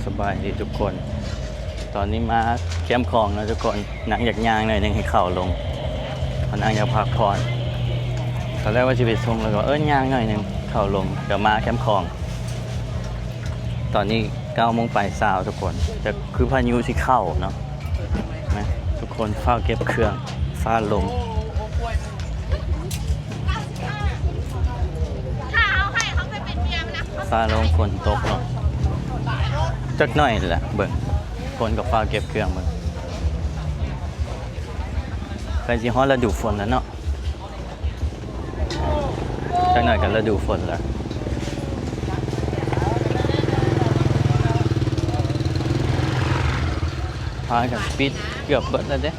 ສະບາຍດີທຸກຄົນ ຕອນນີ້ມາແຄມຂອງເນາະທຸກຄົນ. ນາງຢາກຍ່າງໜ້ອຍໜຶ່ງໃຫ້ເຂົ້າລົງ ເພາະນາງຢາກພັກຜ່ອນ. ຕອນແລກວ່າຊິໄປສົ່ງ ແລ້ວກໍ ເອີ ຍ່າງໜ້ອຍໜຶ່ງເຂົ້າລົງ ກໍມາແຄມຂອງ. ຕອນນີ້ເກົ້າໂມງປາຍຊາວທຸກຄົນ ແຕ່ຄືພາຍຸຊິເຂົ້າເນາະ. ນະ ທຸກຄົນຟ້າວເກັບເຄື່ອງ ຟ້າລົງ ຟ້າລົງ ຝົນຕົກເນາະ. ຈັກໜ້ອຍແຫຼະ ເບິ່ງ ຄົນກໍຟ້າວເກັບເຄື່ອງເບິ່ງ. ໃກ້ຊິຮອດລະດູຝົນແລ້ວເນາະ. ຈັກໜ້ອຍກໍລະດູຝົນແລ້ວ. ຮ້ານກໍປິດເກືອບເບິດແລ້ວເດ້.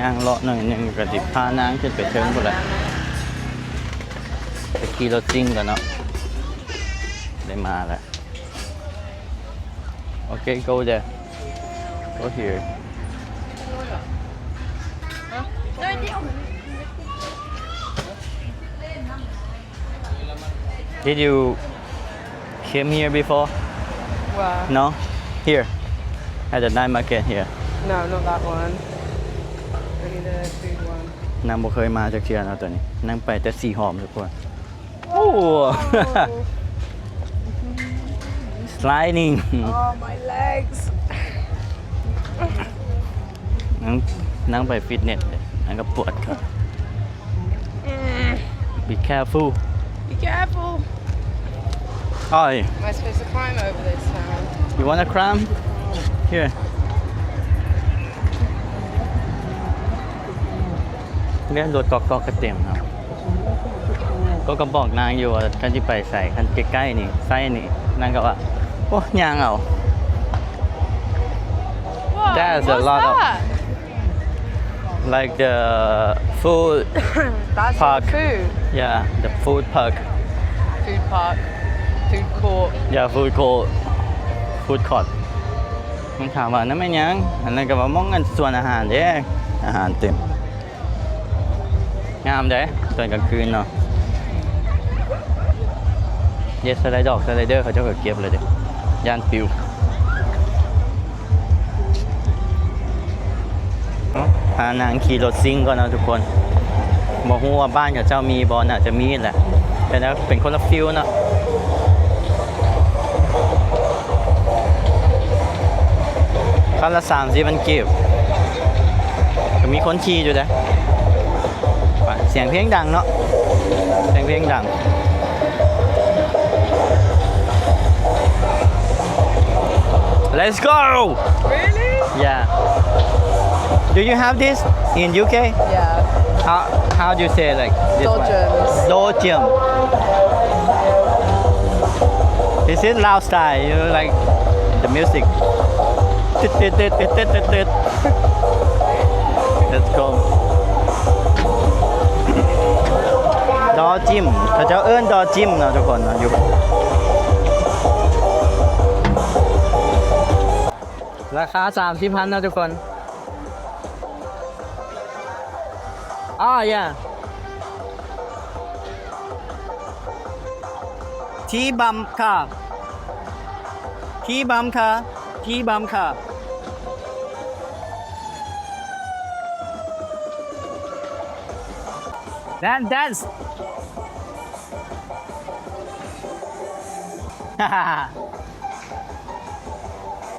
ຍ່າງເລາະໜ້ອຍໜຶ່ງກໍຊິພານາງຂຶ້ນໄປເທິງພຸ້ນແຫຼະ. ໄປຂີ່ລົດຊິງກ່ອນເນາະ. ໄດ້ມາແລ້ວ. Okay, go there. Go here. Did you came here before? Where? No? Here. At the night market here. No, not that one. Only the food one. ນາງບໍ່ເຄີຍມາຈັກເທື່ອເນາະ ຕົວນີ້. ນາງໄປແຕ່ສີຫອມທຸກຄົນ. ໂອ້ Sliding. Oh, my legs. ນາງ ນາງໄປຟິດເນັດເດ້ ນາງກໍປວດຂາ. Be careful. Be careful. Hi. Am I supposed to climb over this now? You wanna climb? Here. ເລີຍ ລົດກອກໆ ກໍເຕັມເນາະ. ກໍ ກໍບອກນາງຢູ່ວ່າ ຄັນຊິໄປໃສ ຄັນໃກ້ໆ ນີ້ ໃສ່ນີ້ ນາງກໍວ່າ ໂອ້ ຍ່າງເອົາ. Whoa, that's a lot of, like, the food park. Food. Yeah, the food park. Food park. Food court. Yeah, food court. Food court. ມັນຖາມວ່ານັ້ນແມ່ນຫຍັງ? ອັນນັ້ນກໍວ່າໝ່ອງອັນສວນອາຫານເດ້ ອາຫານເຕັມ. ງາມເດ້ ຕອນກາງຄືນເນາະ. ເດ ສະໄລດອກ ສະໄລເດີ ເຂົາເຈົ້າກໍເກັບແລ້ວເດ້ ຢ້ານປິວ. ພານາງຂີ່ລົດຊິງກ່ອນເນາະທຸກຄົນ. ບໍ່ຮູ້ວ່າບ້ານເຂົາເຈົ້າມີບໍ່ ໜ້າຈະມີແຫຼະ ແຕ່ເປັນຄົນລະຟີລເນາະ. ຄັນລະສາມສິບພັນກີບ ກໍມີຄົນຂີ່ຢູ່ເດ້. ໄປ ສຽງເພງດັງເນາະ ສຽງເພງດັງ. Let's go. Really? Yeah. Do you have this in U K? Yeah. How, how do you say, like, this one? Dodgems. Dodgem. This is Lao style, you know, like the music. Let's go. ດໍຈິ້ມ ເຂົາເຈົ້າເອີ້ນດໍຈິ້ມເນາະທຸກຄົນເນາະ ຢູ່ ລາຄາສາມສິບພັນເນາະທຸກຄົນ. Oh yeah. T-bump car. T-bump car. T-bump car. Dance, dance.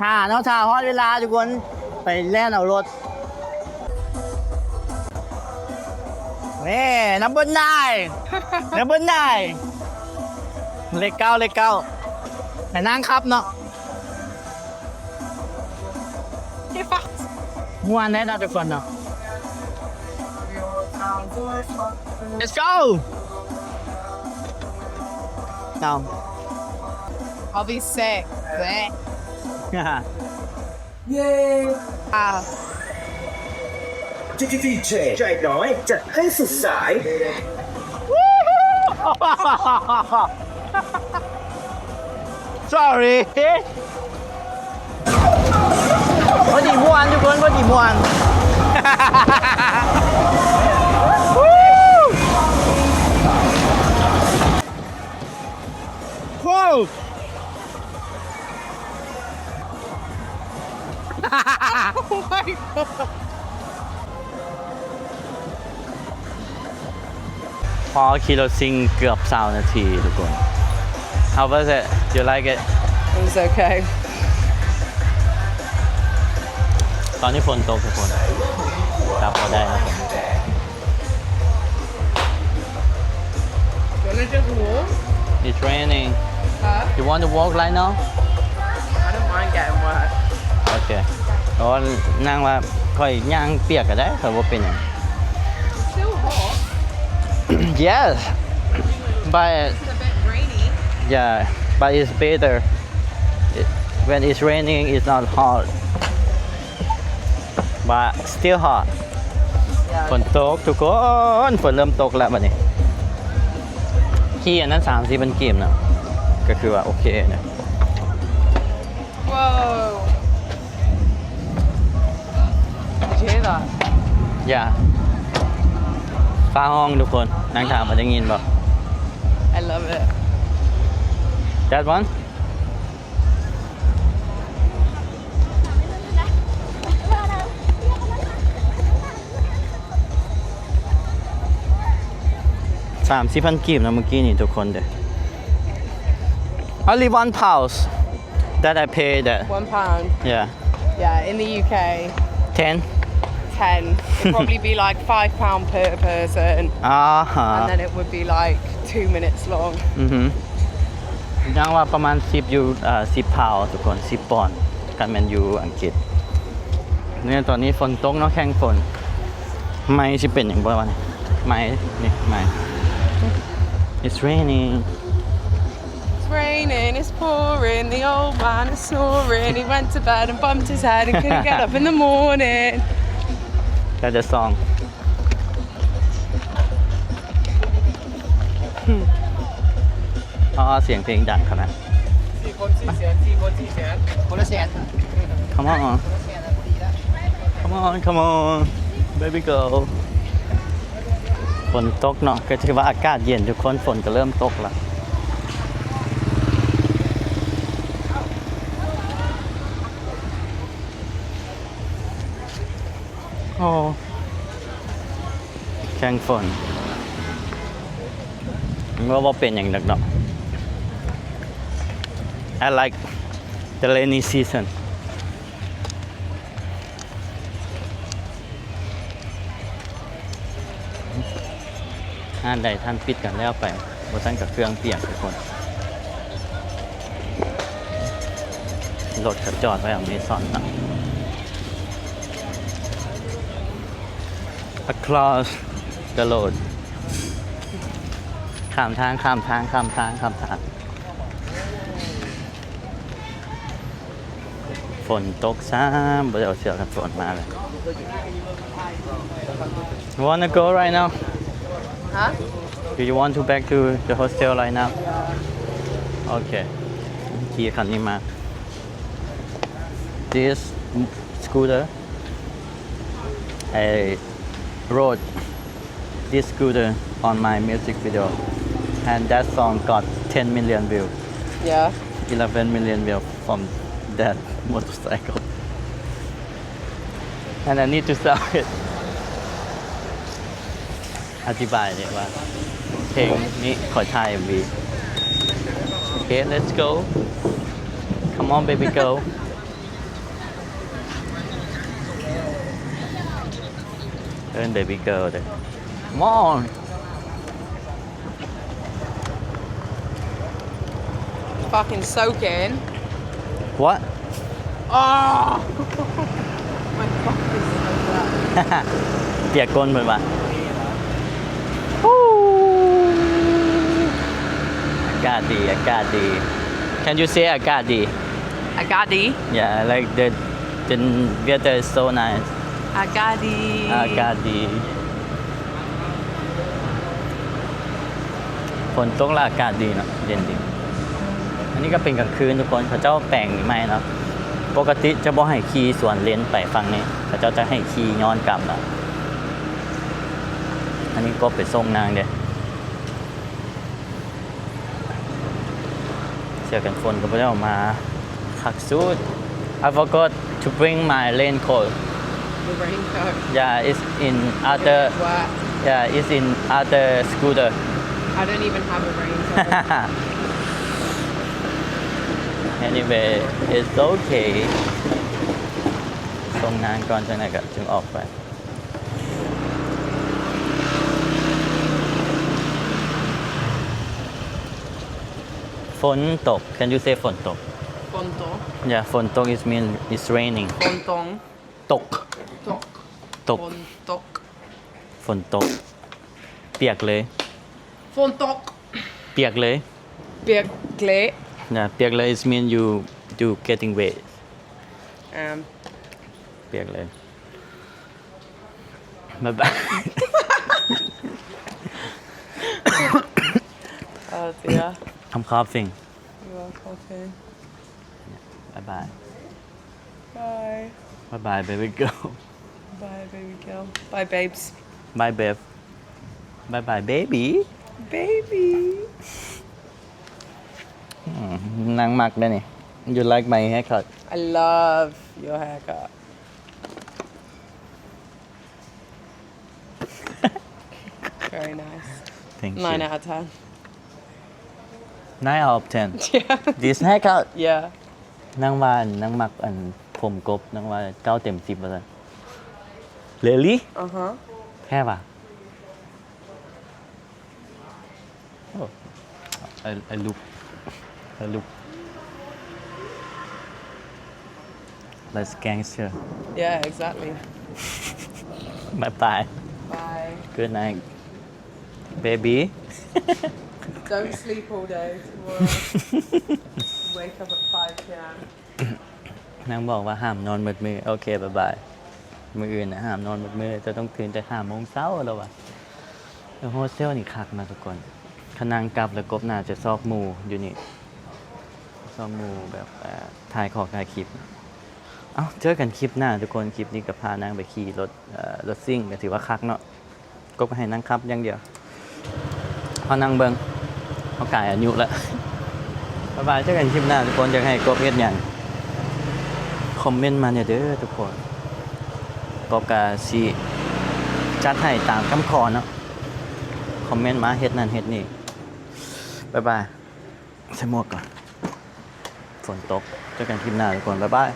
ຖ້າເນາະ ຖ້າຮອດເວລາທຸກຄົນ ໄປແລ່ນເອົາລົດ. ເອີ number nine number nine ເລກເກົ້າ ເລກເກົ້າ ໃຫ້ນາງຂັບເນາະ. Get fucked. ມ່ວນແນ່ເນາະທຸກຄົນເນາະ. Let's go. No. I'll be sick. Bleh. ເຢ້ ອ່າ ດີເຈ ເຈນ້ອຍ ຈັດໃຫ້ສຸດສາຍ. Sorry. ພໍດີມ່ວນທຸກຄົນ ພໍດີມ່ວນ. Oh my god. ພໍຂີ່ລົດຊິ່ງເກືອບຊາວນາທີທຸກຄົນ. How was it? You like it? It was okay. ຕອນນີ້ຝົນຕົກທຸກຄົນ ຈັບບໍ່ໄດ້ນະ. You wanna just walk? It's raining. Huh? You want to walk right now? I don't mind getting wet. ໂອເຄ ເພາະວ່ານາງວ່າຂ້ອຍຍ່າງປຽກກໍໄດ້ ຂ້ອຍບໍ່ເປັນຫຍັງ. It's still hot. Yes, but it's a bit rainy. Yeah, but it's better. It, when it's raining, it's not hot. But still hot. ຝົນຕົກທຸກຄົນ ຝົນເລີ່ມຕົກແລ້ວບັດນີ້. ຂີ່ອັນນັ້ນສາມສີ່ພັນກີບນະ ກໍຄືວ່າໂອເຄນະ. Whoa. Did you hear that? Yeah. ຟ້າຮ້ອງທຸກຄົນ ນາງຖາມວ່າໄດ້ຍິນບໍ່? I love it. That one? ສາມສິບພັນກີບນະມື້ກີ້ນີ້ທຸກຄົນເດີ. Only one pound that I pay that. One pound. Yeah. Yeah, in the U K. Ten? Ten. It'd probably be like five pound per person. ອ່າຮະ And then it would be like two minutes long. ອືຮຶ ຍັງວ່າປະມານສິບຢູ່ ເອີ ສິບພາວທຸກຄົນ ສິບປອນ ຄັນແມ່ນຢູ່ອັງກິດ. ນີ້ຕອນນີ້ຝົນຕົກເນາະ ແຂ່ງຝົນ. ໄມຊິເປັນຫຍັງບໍ່ວະນີ້ ໄມ ນີ້ໄມ. It's raining. It's raining, it's pouring, the old man is snoring, he went to bed and bumped his head and couldn't get up in the morning. That's the song. ອໍ ສຽງເພງດັງຂະໜາດ. ສີ່ຄົນສີ່ແສນ ສີ່ຄົນສີ່ແສນ ຄົນລະແສນ. Come on. Come on, come on, baby girl. ຝົນຕົກເນາະ ກໍຖືວ່າອາກາດເຢັນທຸກຄົນ ຝົນກໍເລີ່ມຕົກລະ. ໂອ້ ແຂ່ງຝົນ ວ່າບໍ່ເປັນຫຍັງດອກເນາະ. I like the rainy season. ຮ້ານໃດທ່ານປິດກັນແລ້ວໄປ ບໍ່ຊັ້ນກໍເຄື່ອງປຽກທຸກຄົນ. ລົດກໍຈອດໄວ້ອາເມຊອນເນາະ. Across the road. ຂ້າມທາງ ຂ້າມທາງ ຂ້າມທາງ ຂ້າມທາງ. ຝົນຕົກຊ້ຳ ບໍ່ໄດ້ເອົາເສື້ອກັນຝົນມາເລີຍ. Wanna go right now? Huh? Do you want to back to the hostel right now? Okay. ຂີ່ຄັນນີ້ມາ. This scooter, I rode this scooter on my music video, and that song got ten million view. Yeah. Eleven million view from that motorcycle. And I need to sell it. ອະທິບາຍເດ້ວ່າເພງນີ້ຂ້ອຍຖ່າຍເອັມວີ. Okay, let's go. Come on, baby girl. ເອີ້ນ baby girl ເດີ້. Come on. Fucking soaking. What? Oh! My fuck is so wet. ປຽກກົ້ນເພິ່ນວ່າ. ອາກາດດີ ອາກາດດີ. Can you say ອາກາດດີ? ອາກາດດີ? Yeah, like the, the weather is so nice. ອາກາດດີ ອາກາດດີ. ຝົນຕົກແລ້ວອາກາດດີເນາະ ເຢັນດີ. ອັນນີ້ກໍເປັນກາງຄືນທຸກຄົນ ເຂົາເຈົ້າແປງນີ້ໃໝ່ເນາະ. ປົກກະຕິຈະບໍ່ໃຫ້ຂີ່ສວນເລນໄປຝັ່ງນີ້ ເຂົາເຈົ້າຈະໃຫ້ຂີ່ຍ້ອນກັບລະ. ອັນນີ້ກໍໄປສົ່ງນາງເດ້. ເສື້ອກັນຝົນກໍບໍ່ໄດ້ເອົາມາ ຄັກສຸດ. I forgot to bring my raincoat. The raincoat. Yeah, it's in other, what? Yeah, it's in other scooter. I don't even have a raincoat. Anyway, it's okay. ສົ່ງນາງກ່ອນ ຈັ່ງໃດກໍຈຶ່ງອອກໄປ. ຝົນຕົກ. Can you say ຝົນຕົກ? ຝົນຕົກ. Yeah, ຝົນຕົກ is mean it's raining. ຝົນຕົງ. ຕົກ. ຕົກ. ຕົກ. ຝົນຕົກ. ຝົນຕົກ. ປຽກເລີຍ. ຝົນຕົກ. ປຽກເລີຍ. ປຽກເລີຍ. Yeah, ປຽກເລີຍ is mean you, you getting wet. ອາ ປຽກເລີຍ. ບາຍບາຍ. Oh dear. I'm coughing. You are coughing. ບາຍບາຍ. Bye. Bye bye, baby girl. Bye, baby girl. Bye, babes. Bye, babe. Bye bye, baby. Baby. ອືມ ນາງມັກເດ້ນີ້. You like my haircut? I love your haircut. Very nice. Thank you. Nine out of ten. Nine out of ten? Yeah. This haircut? Yeah. ນາງວ່າ ນາງມັກອັນຜົມກົບ ນາງວ່າເກົ້າເຕັມສິບວ່າຊັ້ນ. Really? Uh-huh. ແທ້ຫວາ? Oh, I, I look, I look like gangster. Yeah, exactly. Bye bye. Bye. Good night, baby. Don't sleep all day tomorrow. Wake up at five p.m. ນາງບອກວ່າຫ້າມນອນໝົດມື້. ໂອເຄ ບາຍບາຍ. ມື້ອື່ນນະ ຫ້າມນອນໝົດມື້ ເຈົ້າຕ້ອງຕື່ນແຕ່ຫ້າໂມງເຊົ້າ ລາວວ່າ. ແຕ່ໂຮເຊວນີ້ຄັກນະທຸກຄົນ. ຄັນນາງກັບແລ້ວ ກົບໜ້າຈະຊອກໝູ່ຢູ່ນີ້ ຊອກໝູ່ແບບ ເອີ ຖ່າຍຂອງ ຖ່າຍຄລິບ. ເອົ້າ ເຈີກັນຄລິບໜ້າທຸກຄົນ. ຄລິບນີ້ກໍພານາງໄປຂີ່ລົດ ເອີ ລົດຊິ່ງ ກໍຖືວ່າຄັກເນາະ. ກົບໃຫ້ນາງຂັບຢ່າງດຽວ. ເຮົານັ່ງເບິ່ງ ເຮົາກາຍອາຍຸແລ້ວ. ບາຍບາຍ ເຈີກັນຄລິບໜ້າທຸກຄົນ. ຢາກໃຫ້ກົບເຮັດຫຍັງ ຄອມເມັນມາແດ່ເດີທຸກຄົນ. ກົບກະຊິຈັດໃຫ້ຕາມຄຳຂໍເນາະ. ຄອມເມັນມາເຮັດນັ້ນເຮັດນີ້. ບາຍບາຍ. ໃສ່ໝວກກ່ອນ. ຝົນຕົກ. ເຈີກັນຄລິບໜ້າທຸກຄົນ. ບາຍບາຍ.